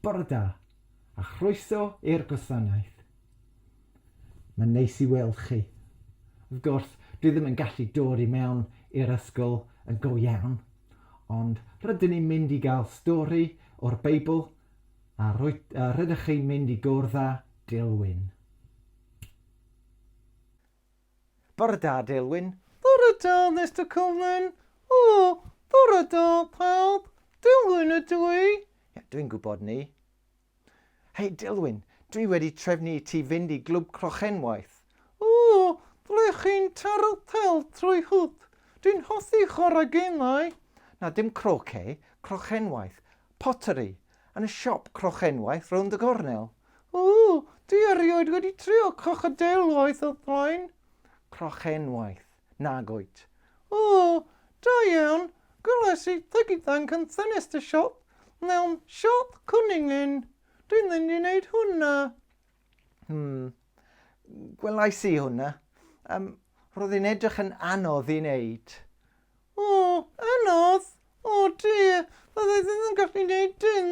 Bore da, a chroeso i'r gwasanaeth. Mae'n neis i weld chi. Wrth gwrs, dwi ddim yn gallu dod i mewn i'r ysgol yn go iawn, ond rydyn ni'n mynd i gael stori o'r Beibl a, a rydych chi'n mynd i gwrdd â Dilwyn. Bore da, Dilwyn. Bore da, Mister Coleman. O, bore da, pawb. Dilwyn ydw i. Ie, dwi'n gwybod 'ny. Hei, Dilwyn, dwi wedi trefnu i ti fynd i glwb crochenwaith. O, ble chi'n taro pêl trwy hwp? Dwi'n hoffi chwarae gemau. Na, dim croquet, crochenwaith. Pottery, yn y siop crochenwaith rownd y gornel. O, dwi erioed wedi trio crocodeilwaith o'r blaen. Crochenwaith, nag wyt. O, da iawn, gwelais i piggy bank yn ffenest y siop mewn siop cwningen. Dwi'n mynd i wneud hwnna. Hmm, gwelais i hwnna. Um, roedd hi'n edrych yn anodd i wneud. O, anodd! O dear, fydda i ddim yn gallu neud dim.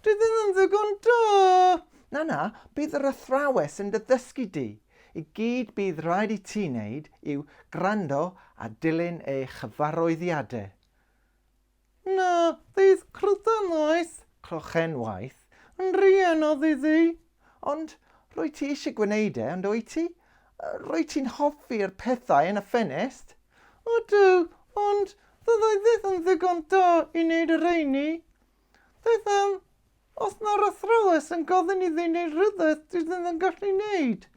Dwi ddim yn ddigon da! Na, na, bydd yr athrawes yn dy ddysgu di. I gyd bydd rhaid i ti wneud yw gwrando a dilyn ei chyfarwyddiadau. Na, fydd crwdanwaith, crochenwaith, yn rhy anodd iddi. Ond rwyt ti eisiau gwneud e, on'd wyt ti? Rwyt ti'n hoffi'r pethau yn y ffenest. Ydw, ond fydda i fyth yn ddigon da i wneud y rheini. Beth am os mae'r athrawes yn gofyn iddi wneud rhywbeth dwi ddim yn gallu wneud?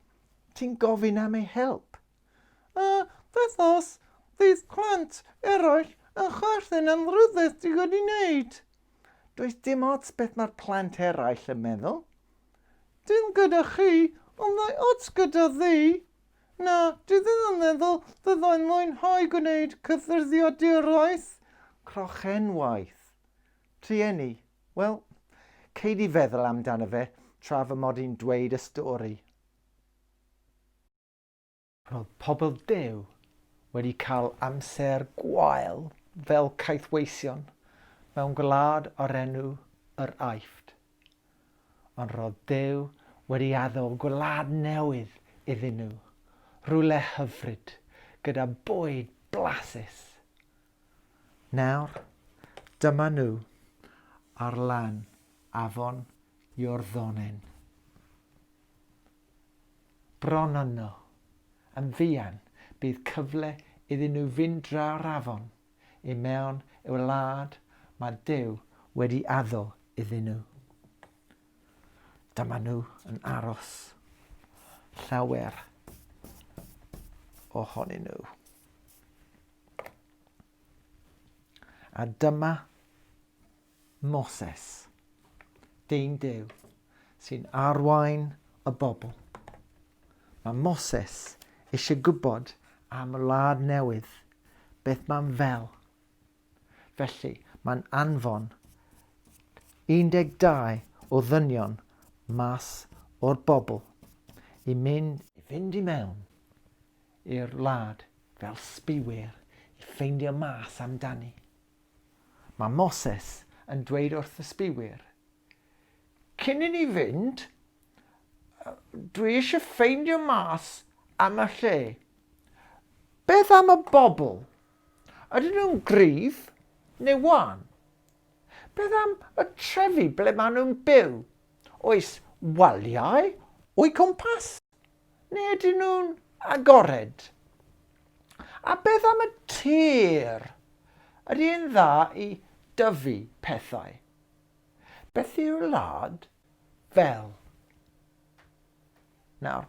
Ti'n gofyn am ei help. A beth os fydd plant eraill yn chwerthin am rywbeth dwi wedi wneud? Does dim ots beth mae'r plant eraill yn meddwl. Dim gyda chi, ond mae ots gyda fi. Na, dwi ddim yn meddwl byddai'n mwynhau gwneud cyffyrddiaduraeth. Crochenwaith. Trueni. Wel, cei di feddwl amdano fe tra fy mod i'n dweud y stori. Roedd pobl Duw wedi cael amser gwael fel caethweision mewn gwlad o'r enw yr Aifft. Ond roedd Duw wedi addo gwlad newydd iddyn nhw, rhywle hyfryd, gyda bwyd blasus. Nawr, dyma nhw ar lan afon Iorddonen. Bron yno. Yn fuan, bydd cyfle iddyn nhw fynd draw'r afon i mewn i'r wlad mae Duw wedi addo iddyn nhw. Dyma nhw yn aros. Llawer ohonyn nhw. A dyma Moses, dyn Duw, sy'n arwain y bobl. Mae Moses eisiau gwybod am y wlad newydd, beth mae'n fel. Felly, mae'n anfon 12 o ddynion mas o'r bobl i mynd i fynd i mewn i'r wlad fel sbiwyr i ffeindio mas amdani. Mae Moses yn dweud wrth y sbiwyr, Cyn i ni fynd, dwi eisiau ffeindio mas am y lle. Beth am y bobl? Ydyn nhw'n gryf neu wan? Beth am y trefi ble maen nhw'n byw? Oes waliau o'u cwmpas? Neu ydyn nhw'n agored? A beth am y tir? Ydy e'n dda i dyfu pethau? Beth yw'r wlad fel? Nawr,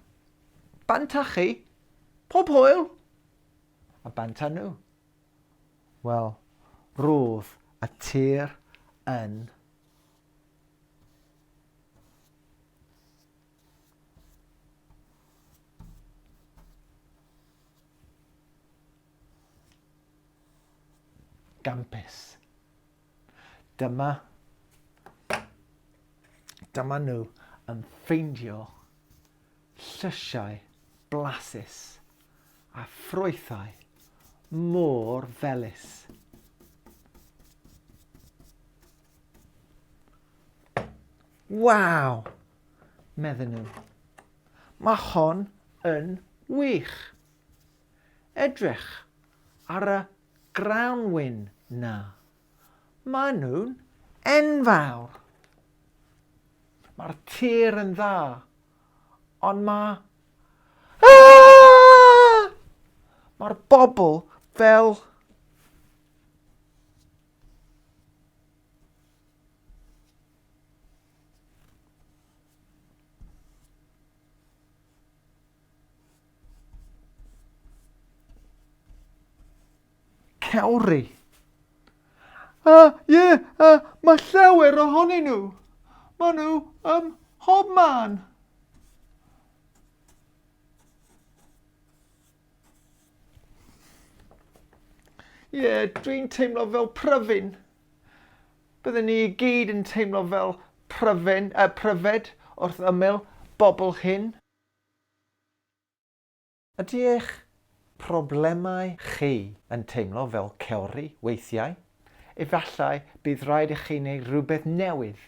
bant â chi, pob hwyl! A bant â nhw. Wel, roedd y tir yn Gampus. Dyma, dyma nhw yn ffeindio llysiau blasus a ffrwythau mor felys. Waw! medden nhw. Mae hon yn wych! Edrych ar y grawnwin 'na. Maen nhw'n enfawr! Mae'r tir yn dda, ond mae... Aaah! Mae'r bobl fel... Cewri. A, ie, a, mae llawer ohonyn nhw. Maen nhw ym mhob man. Ie, dwi'n teimlo fel pryfyn. Byddwn ni i gyd yn teimlo fel pryfyn, pryfed wrth ymyl bobl hyn. Ydy eich problemau chi yn teimlo fel cewri weithiau? Efallai bydd rhaid i chi wneud rhywbeth newydd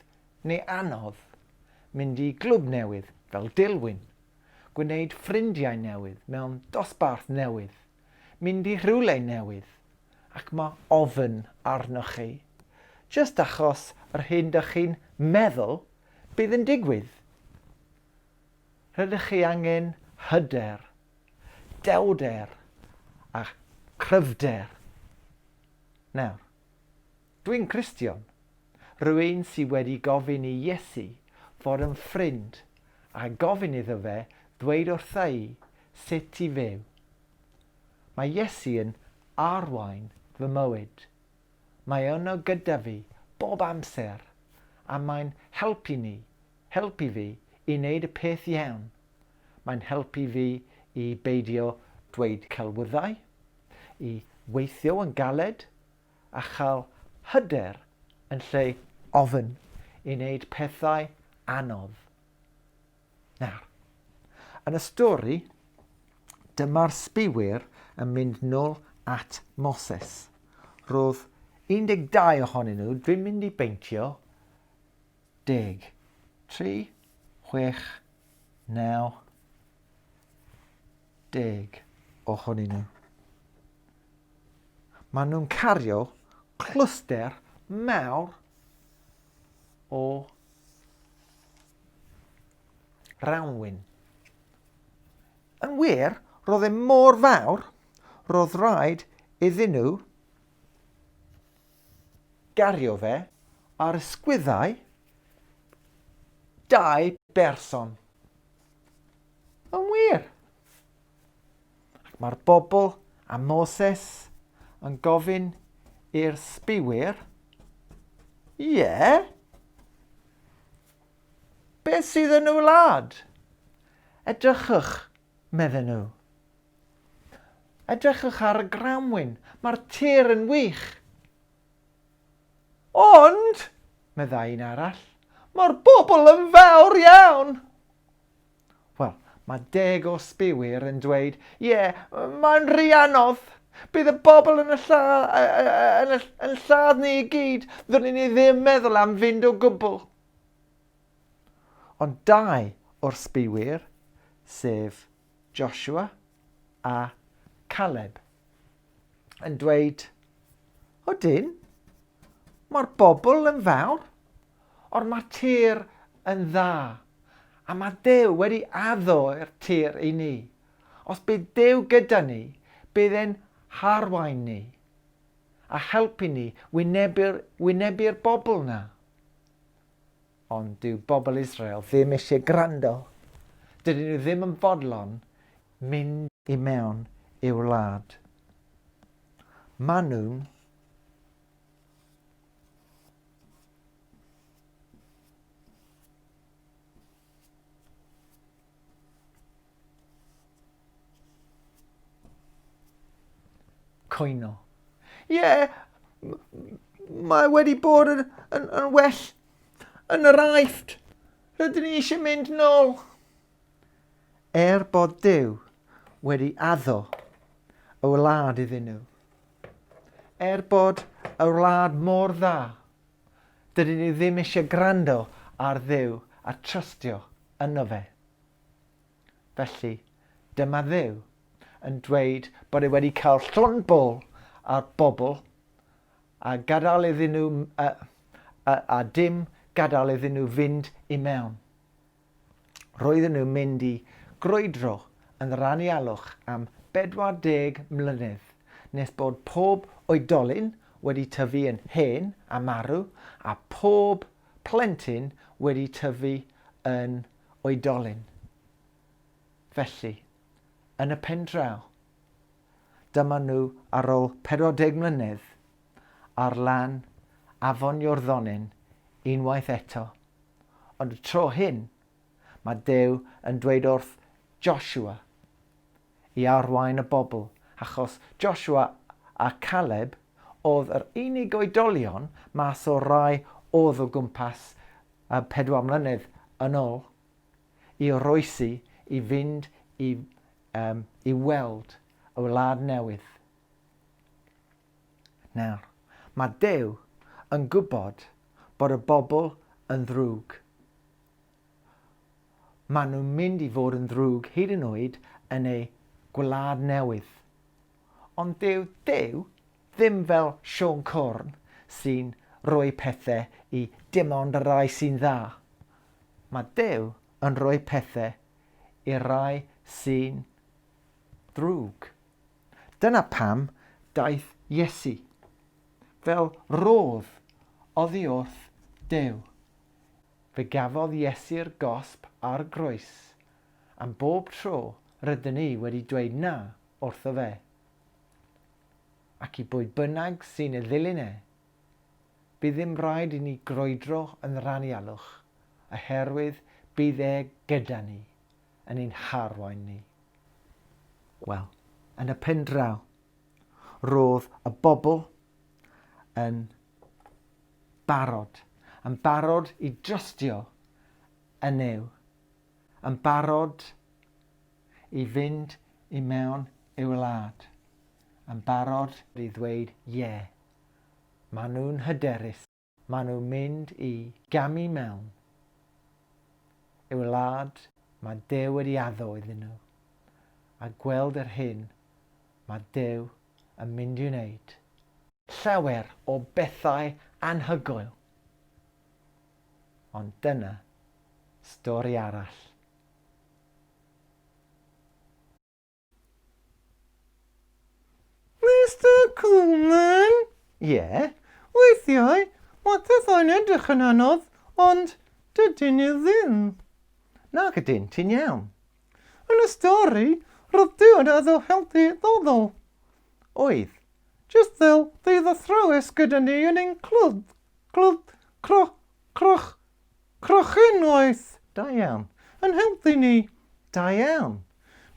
neu anodd, mynd i glwb newydd fel Dilwyn, gwneud ffrindiau newydd mewn dosbarth newydd, mynd i rhywle newydd, ac mae ofn arnoch chi, jyst achos yr hyn dych chi'n meddwl bydd yn digwydd. Rydych chi angen hyder, dewrder a chryfder. Nawr, dwi'n Gristion, rhywun sydd wedi gofyn i Iesu fod yn ffrind a gofyn iddo fe ddweud wrtha i sut i fyw. Mae Iesu yn arwain fy mywyd. Mae yno gyda fi bob amser a mae'n helpu ni, helpu fi i wneud y peth iawn. Mae'n helpu fi i beidio dweud celwyddau, i weithio yn galed a chael hyder yn lle ofn i wneud pethau anodd. Nawr, yn y stori, dyma'r sbiwyr yn mynd nôl at Moses. Roedd 12 ohonyn nhw, dwi'n mynd i beintio 10. 3, 6, 9, 10 ohonyn nhw. Maen nhw'n cario clwster mawr o rawnwin. Yn wir, roedd e mor fawr, roedd rhaid iddyn nhw gario fe ar ysgwyddau dau berson. Yn wir. Ac mae'r bobl a Moses yn gofyn i'r sbiwyr, ie, yeah, beth sydd yn y wlad? Edrychwch, medden nhw. Edrychwch ar y grawnwin, mae'r tir yn wych. Ond, meddai un arall, mae'r bobl yn fawr iawn. Wel, mae deg o sbiwyr yn dweud, ie, yeah, mae'n rhy anodd. Bydd y bobl yn y lla, yn, y, yn lladd ni i gyd. Ddwn ni ddim meddwl am fynd o gwbl. Ond dau o'r sbiwyr, sef Joshua a Caleb, yn dweud, Odyn, mae'r bobl yn fawr, Ond mae'r tir yn dda, a mae Duw wedi addo i'r tir i ni. Os bydd Duw gyda ni, bydd e'n harwain ni a helpu ni wynebu'r wynebu'r bobl 'na. Ond dyw bobl Israel ddim eisiau gwrando. Dydyn nhw ddim yn fodlon mynd i mewn i'w wlad. Maen nhw'n Cwyno. Ie, yeah, mae wedi bod yn, yn, yn well yn yr Aifft. Rydyn ni eisiau mynd nôl. Er bod Duw wedi addo y wlad iddyn nhw, Er bod y wlad mor dda, dydyn ni ddim eisiau gwrando ar Dduw a trystio yno fe. Felly, dyma Dduw yn dweud bod e wedi cael llond bol ar bobl a gadael iddyn nhw a, a, a dim gadael iddyn nhw fynd i mewn. Roedden nhw'n mynd i grwydro yn yr anialwch am 40 mlynedd, nes bod pob oedolyn wedi tyfu yn hen a marw, a phob plentyn wedi tyfu yn oedolyn. Felly, yn y pendraw, dyma nhw ar ôl 40 mlynedd ar lan Afon Iorddonen unwaith eto. Ond y tro hyn, mae Duw yn dweud wrth Joshua i arwain y bobl, achos Joshua a Caleb oedd yr unig oedolion mas o'r rai oedd o gwmpas y pedwar mlynedd yn ôl, i oroesi i fynd i, um, i weld y wlad newydd. Nawr, mae Duw yn gwybod bod y bobl yn ddrwg. Maen nhw'n mynd i fod yn ddrwg hyd yn oed yn eu gwlad newydd. Ond dyw Duw ddim fel Siôn Corn sy'n rhoi pethau i dim ond y rhai sy'n dda. Mae Duw yn rhoi pethau i'r rhai sy'n ddrwg. Dyna pam daeth Iesu, fel rhodd oddi wrth Duw. Fe gafodd Iesu'r gosb ar groes am bob tro rydyn ni wedi dweud na wrtho fe. Ac i bwy bynnag sy'n ei ddilyn e, bydd ddim rhaid i ni grwydro yn yr anialwch, oherwydd bydd e gyda ni, yn ein harwain ni. Wel, yn y pen draw, roedd y bobl yn barod, yn barod i drystio yn Nuw, yn barod i fynd i mewn i'w wlad, yn barod i ddweud ie. Maen nhw'n hyderus. Maen nhw'n mynd i gamu mewn i'w wlad mae Duw wedi addo iddyn nhw, a gweld yr hyn mae Duw yn mynd i'w wneud. Llawer o bethau anhygoel. Ond dyna stori arall. Mister Coleman? Ie? Weithiau, mae pethau'n edrych yn anodd, ond dydyn nhw ddim. Nac ydyn, ti'n iawn. Yn y stori, roedd Duw yn addo helpu bobl. Oedd. Jyst fel bydd athrawes gyda ni yn ein clwb, clwb cro, croch, Crochenwaith! Da iawn. Yn helpu ni. Da iawn.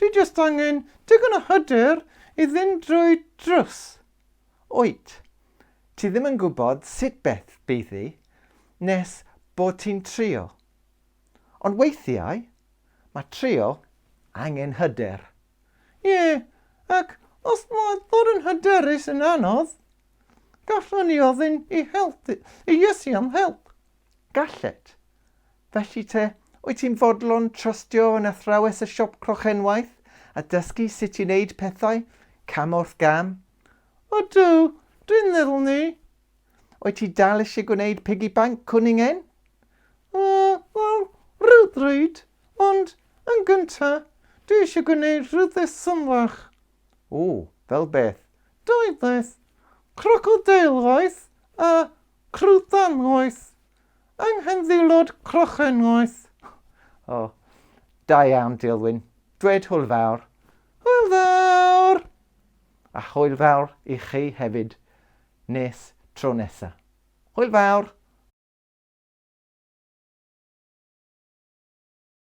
Dwi jyst angen digon o hyder i fynd drwy drws. Wyt. Ti ddim yn gwybod sut beth bydd hi nes bod ti'n trio. Ond weithiau, mae trio angen hyder. Ie, ac os mae bod yn hyderus yn anodd, gallwn ni ofyn i help, i Iesu am help. Gallet. Felly te, wyt ti'n fodlon trystio yn athrawes y siop crochenwaith a dysgu sut i wneud pethau, cam wrth gam? Ydw, dwi'n meddwl 'ny. Wyt ti dal eisiau gwneud piggy bank cwningen? Yy, wel, rhywbryd, ond yn gynta, dwi eisiau gwneud rhywbeth symlach. O, fel beth? Dau beth, crocodeilwaith a Crwdanwaith. Anghenfilod crochenwaith. O, da iawn, Dilwyn. Dwed hwyl fawr. Hwyl fawr! A hwyl fawr i chi hefyd nes tro nesa. Hwyl fawr!